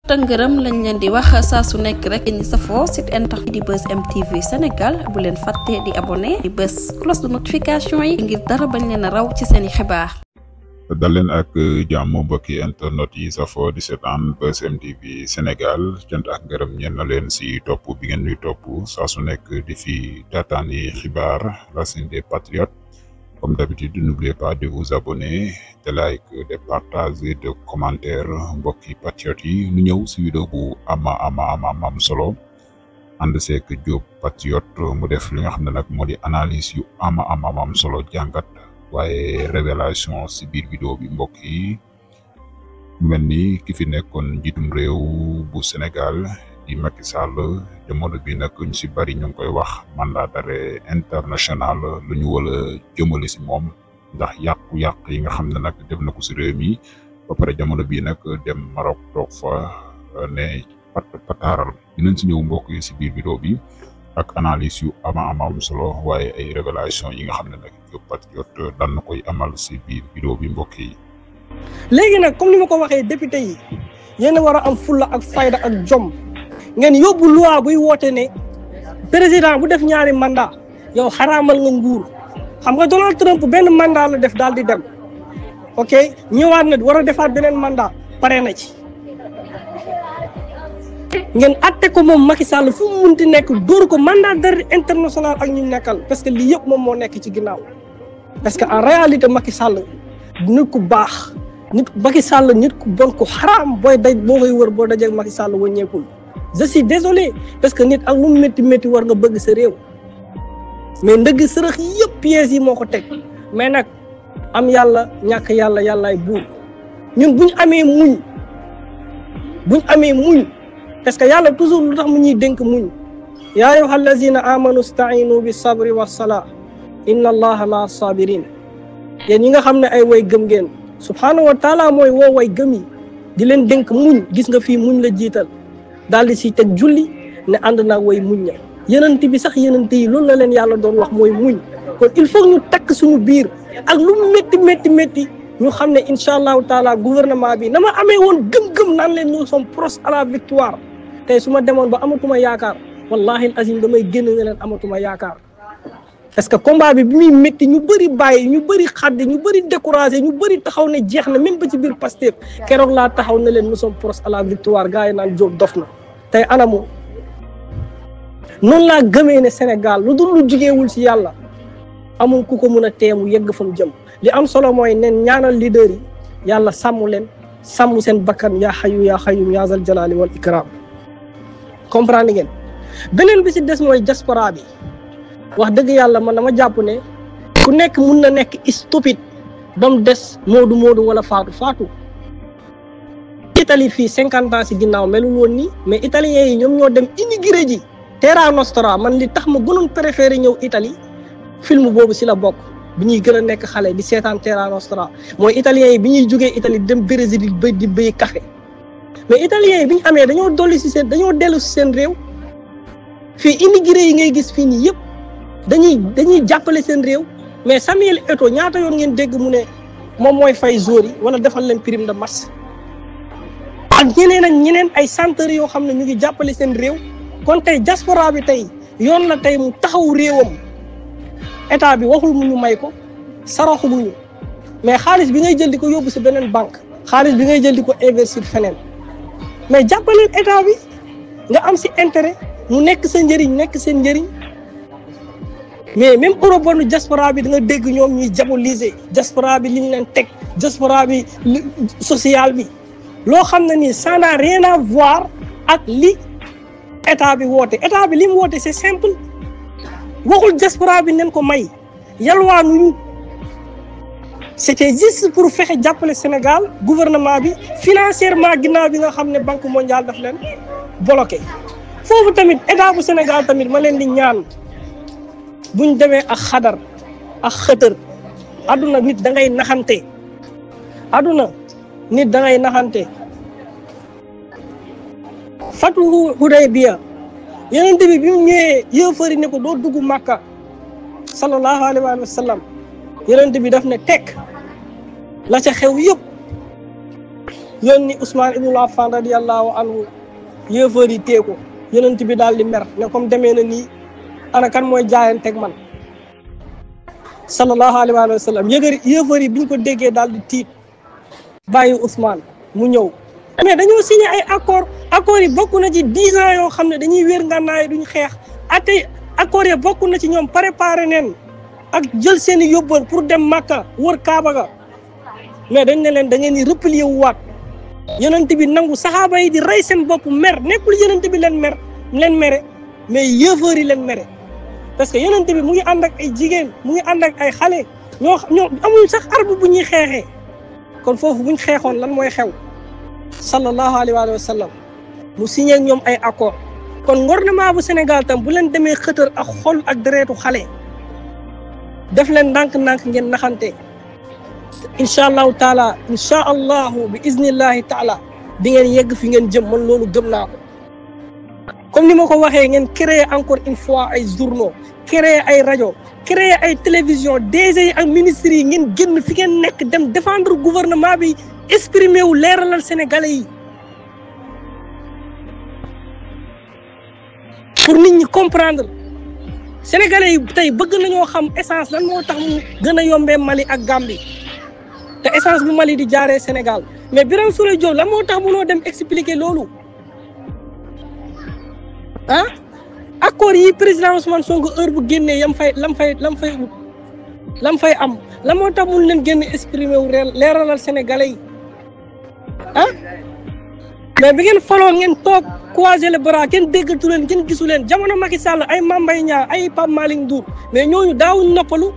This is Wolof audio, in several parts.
tëngërëm lañ leen di wax saa su nekk rek ñi safoo site internet di Buzz M TV Sénégal bu leen fàtte di abonné di bës cloche de notification yi ngir dara bañ leen a raw ci seeni xibaar. dal leen ak jàmm mbokki internet yi safoo di seetaan Buzz M TV Sénégal cant ak ngërëm ñeen na leen si topp bi ngeen ñuy topp saa su nekk di fi taataani xibaar la chaîne des patriotes. Comme d'habitude, n'oubliez pas de vous abonner, de like, de partager, de commenter mbokki patriote yi ñu ñëw si vidéo bu am solo ànd seek Diop patriote mu def li nga xam ne nag moo di analyse yu am solo jàngat waaye révélation si biir vidéo bi mbokk yi mel ni ki fi nekkoon njiitum réew bu Sénégal di Macky Sall jamono bi nag ñu si bari ñu ngi koy wax mandat d'arrêt international lu ñu wala jëmale si moom ndax yàqu-yàq yi nga xam ne nag def na ko si réew mi ba pare jamono bii nag dem Maroc toog fa ne pataaral dinañ si ñëw mbokk yi si biir vidéo bi ak analyse yu am solo waaye ay révélation yi nga xam ne nag Diop patriote daan na koy amal si biir vidéo bi mbokk yi. léegi nag comme ni ma ko waxee député yi yéen a war a am fulla ak fayda ak jom. ngeen yóbbu loi buy woote ne président bu def ñaari mandat yow xaraamal nga nguur xam nga Donald Trump benn mandat la def daal di dem ok ñëwaat na war a defaat beneen mandat pare na ci ngeen atte ko moom Macky Sall fu mu munti nekk dóor ko mandat d'arrêt international ak ñu nekkal parce que lii yëpp moom moo nekk ci ginnaaw parce que en réalité Macky Sall nit ku baax nit Macky Sall nit ku bon ku xaraam boo koy wër boo dajee Macky Sall wëññeekul. je suis désolé parce que nit ak lu mu métti war nga bëgg sa réew mais ndëgg sërëx yëpp pièces yi moo ko teg mais nag am yàlla ñàkk yàlla yàllaay buur ñun buñ amee muñ parce que yàlla toujours lu tax mu ñuy dénk muñ yaa ayyuhal lazina amanu stainu bi sabri wa salaa inna allaha maa sabirin yéen ñi nga xam ne ay way gëm ngeen subhanahu wa taala mooy woo way gëm yi di leen dénk muñ gis nga fii muñ la jiital daal di si teg julli ne ànd naa way muñ ña yenent bi sax yenent yi loolu la leen yàlla doon wax mooy muñ kon il faut ñu takk suñu biir ak lu métti ñu xam ne incha allahu taala gouvernement bi na ma amee woon gëm-gëm naan leen nous sommes proches à la victoire tey su ma demoon ba amatuma yaakaar wallahi azim damay génn ne leen amatuma yaakaar parce que combat bi muy métti ñu bëri bàyyi ñu bëri xaddi ñu bëri découragé ñu bëri taxaw ne jeex na même ba ci biir Pastef keroog laa taxaw ne leen nous sommes proches à la victoire gars yi naan Diop dof na tey anamu noonu laa gëmee ne Sénégal lu dul lu jugeewul ci yàlla amul ku ko mën a teemu yegg fa mu jëm li am solo mooy nen ñaanal leader yi yàlla sàmm leen sàmm seen bakkan yaa xayu yaa xayum yaa zal jalali wal ikram comprendre ngeen beneen bi ci des mooy diaspora bi wax dëgg yàlla man dama jàpp ne ku nekk mun na nekk stupide ba mu des Moodu wala Faatu Italie fii 50 ans si ginnaaw melul woon nii mais italiens yi ñoom ñoo dem immigré ji Terra Nostra man li tax ma gënoon préféré ñëw Italie film boobu si la bokk bi ñuy gën a nekk xale di seetaan Terra Nostra mooy italiens yi bi ñuy jógee Italie dem Brésil di béy café mais italiens yi bi ñu amee dañoo dellu si seen réew fii immigré yi ngay gis fii nii yëpp dañuy jàppale seen réew mais Samuel Eto'o ñaata yoon ngeen dégg mu ne moom mooy fay joueurs yi wala defal leen prime de match ak ñeneen ay centres yoo xam ne ñu ngi jàppale seen réew kon tey diaspora bi tey yoon la tey mu taxaw réewam état bi waxul mu ñu may ko saraxuñu mais xaalis bi ngay jël di ko yóbbu si beneen banque xaalis bi ngay jël di ko investir feneen mais jàppaleen état bi nga am si intérêt mu nekk sa njëriñ nekk seen njëriñ. mais même eurobondu diaspora bi da nga dégg ñoom ñuy diaboliser diaspora bi li ñu leen teg diaspora bi social bi loo xam ne nii ça n'a rien à voir ak li état bi woote état bi li mu woote c'est simple waxul diaspora bi nen ko may yalwaanuñu c'était juste pour fexe jàppale Sénégal gouvernement bi financièrement ginnaaw bi nga xam ne banque mondiale daf leen bloqué foofu tamit état bu Sénégal tamit ma leen di ñaan buñ demee ak xadar ak xëtër aduna nit da ngay naxante fatu Hudaybiya yeneen bi mu ñëwee yëfari ne ko doo dugg Makka sallallahu alayhi wa sallam yeneen bi daf ne tekk la ca xew yëpp yónni Ousmane ibnul Affan radiyallahu anhu yéefar yi tee ko yonent bi daal di mer ne comme demee na nii ana kan mooy jaayanteeg man sallallahu alayhi wa sallam yéefar yi biñ ko déggee daal di tiit bàyyi Ousmane mu ñëw. mais dañoo signé ay accords yi bokk na ci 10 ans yoo xam ne dañuy wér ngànnaay duñ xeex ate accords yi bokk na ci ñoom préparé neen ak jël seen i yóbbal pour dem Makka wër Kaaba ga mais dañ ne leen da ngeen di replier wu waat yonent bi nangu saxaaba yi di rey seen bopp mer nekkul yonent bi leen mere mais yéefar yi leen mere parce que yonent bi mu ngi ànd ak ay jigéen mu ngi ànd ak ay xale ñoo amuñ sax arme bu ñuy xeexee kon foofu buñ xeexoon lan mooy xew sallallahu alayhi wa sallam mu signé ak ñoom ay accord kon gouvernement bu Sénégal tam bu leen demee xëtër ak xol ak deretu xale def leen ndànk-ndànk ngeen naxante incha allahu taala incha allahu bi iznillahi taala di ngeen yegg fi ngeen jëm man loolu gëm naa ko comme ni ma ko waxee ngeen créer encore une fois ay journaux créer ay rajo créer ay télévision DG yi ak ministres yi ngeen génn fi ngeen nekk dem défendre gouvernement bi exprimer wu leeralal sénégalais yi pour nit ñi comprendre sénégalais yi tey bëgg nañoo xam essence lan moo tax mu gën a yombee Mali ak Gambie te essence bu Mali di jaaree Sénégal mais Birame Souleye Diop lan moo tax mënoo dem expliquer loolu ah accord yi président Ousmane Sonko heure bu génnee lam fay am la moo tax mun leen génn exprimer wu leeralal sénégalais yi ah mais bi ngeen faloo ngeen toog croiser les bras kenn déggatu leen kenn gisu leen jamono Macky Sall ay Mame Mbaye Niang ay Pape Malick Ndour mais ñooñu daawuñ noppalu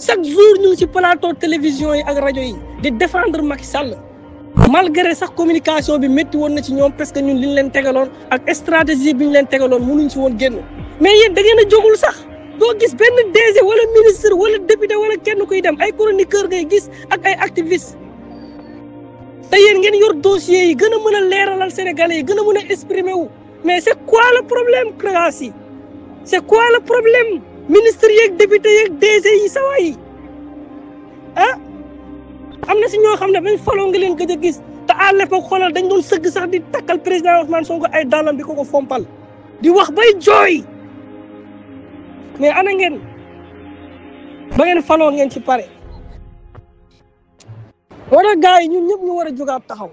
chaque jour ñu ngi ci plateau télévision yi ak rajo yi di défendre Macky Sall malgré sax communication bi métti woon na ci ñoom parce que ñun liñ leen tegaloon ak stratégie bi ñu leen tegaloon mënuñ ci woon génn mais yéen da ngeen a jógul sax doo gis benn DG wala ministre wala député wala kenn kuy dem ay chroniqueur ngay gis ak ay activiste te yéen ngeen yor dossiers yi gën a mën a leeralal sénégalais yi gën a mën a exprimer wu mais c'est quoi le problème classe yi c'est quoi le problème ministre yeeg député yeeg DG yi sa waay ah am na si ñoo xam ne bañ faloo nga leen gëj a gis te à l'époque xoolal dañ doon sëgg sax di takkal président Ousmane Sonko ay dàllam bi ko fompal di wax bay jooy mais ana ngeen ba ngeen faloo ngeen ci pare war a gars yi ñun ñëpp ñu war a jógaat taxaw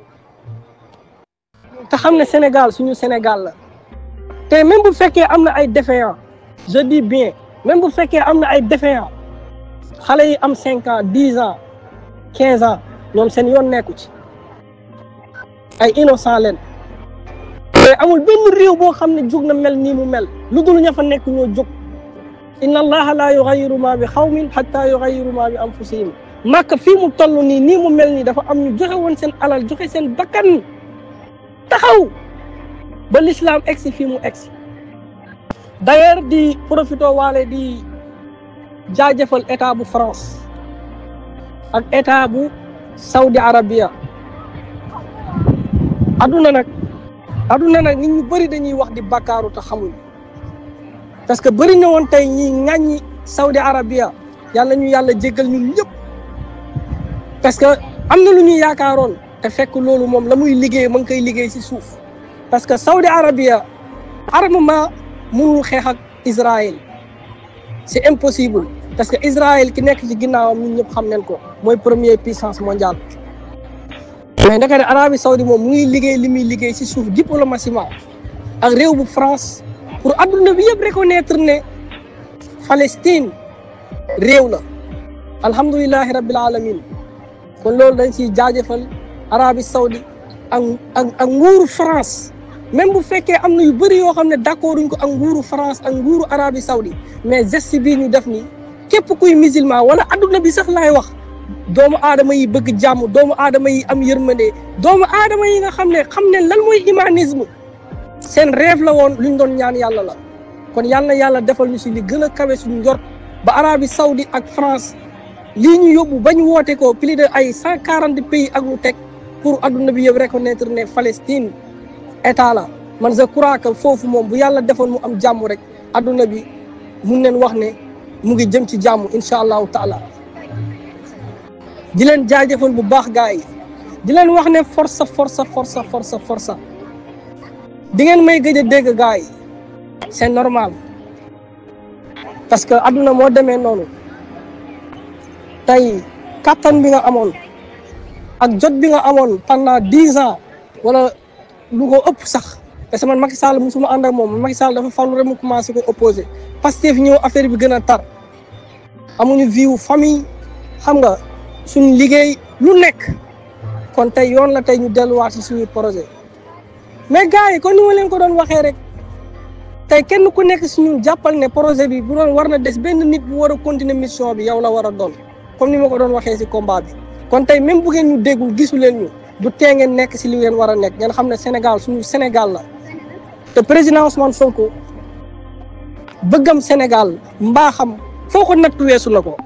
te xam ne Sénégal suñu Sénégal la te même bu fekkee am na ay défaillants je dis bien même bu fekkee am na ay défaillants xale yi am 5 ans 10 ans 15 ans ñoom seen yoon nekku ci ay innocent leen mais amul benn réew boo xam ne jóg na mel nii mu mel lu dul ña fa nekk ñoo jóg inna allaha la yughayyiru ma bi xawmin hatta yughayyiru ma bi anfusihim Makka fii mu toll nii mu mel nii dafa am ñu joxe woon seen alal joxe seen bakkan taxaw ba l'islam egsi fii mu egsi d'ailleurs di profito waale di jaajëfal état bu France ak état bu Saudi Arabia aduna nag nit ñu bëri dañuy wax di bakkaaru te xamuñ parce que bëri na woon tey ñi ŋàññi Saudi Arabia yàlla ñu yàlla jéggal ñun ñëpp parce que am na lu ñu yaakaaroon te fekk loolu moom la muy liggéey ma ngi koy liggéey ci suuf parce que Saudi Arabia armement mënul xeex ak Israël c'est impossible parce que Israël ki nekk ci ginnaawam ñun ñëpp xam nañ ko mooy première puissance mondiale mais ndaka ne Arabie Saoudi moom mu ngi liggéey li muy liggéey ci suuf diplomatiquement ak réew bu France pour adduna bi yëpp reconnaître ne Palestine réew la alhamdulillahi rabbil alamin kon loolu dañ ciy jaajëfal Arabie Saoudi ak nguuru France même bu fekkee am na yu bëri yoo xam ne d'accord uñ ko ak nguuru France ak nguuru Arabie Saoudi mais geste bii ñu def nii képp kuy musulman wala adduna bi sax laay wax doomu aadama yi bëgg jàmm doomu aadama yi am yërmande doomu aadama yi nga xam ne lan mooy humanisme seen rêve la woon luñ doon ñaan yàlla la kon yal na yàlla defal ñu si li gën a kawe suñu njort ba Arabie Saoudi ak France lii ñu yóbbu bañ woote ko plus de ay 140 pays ak lu teg pour adduna bi yëpp reconnaître ne Palestine état la man je crois que foofu moom bu yàlla defoon mu am jàmm rek adduna bi mun neen wax ne mu ngi jëm ci jàmm incha allahu taala di leen jaajëfal bu baax gars yi di leen wax ne force di ngeen may gëj a dégg gars yi c'est normal parce que adduna moo demee noonu tey kattan bi nga amoon ak jot bi nga amoon pendant 10 ans wala lu ko ëpp sax parce que man Macky Sall musuma ànd ak moom Macky Sall dafa fallu rek mu commencé ko opposé Pastef ñëw affaire bi gën a tar amuñu vie wu famille xam nga suñu liggéey lu nekk kon tey yoon la tey ñu delluwaat ci suñu projet mais gars yi kon ni ma leen ko doon waxee rek tey kenn ku nekk si ñun jàppal ne projet bi bu doon war na des benn nit bu war a continuer mission bi yow la war a doon comme ni ma ko doon waxee si combat bi kon tey même bu ngeen ñu déggul gisu leen ñu du tee ngeen nekk si li ngeen war a nekk ngeen xam ne Sénégal suñu Sénégal la te président Ousmane Sonko bëggam Sénégal mbaaxam foo ko natt weesu na ko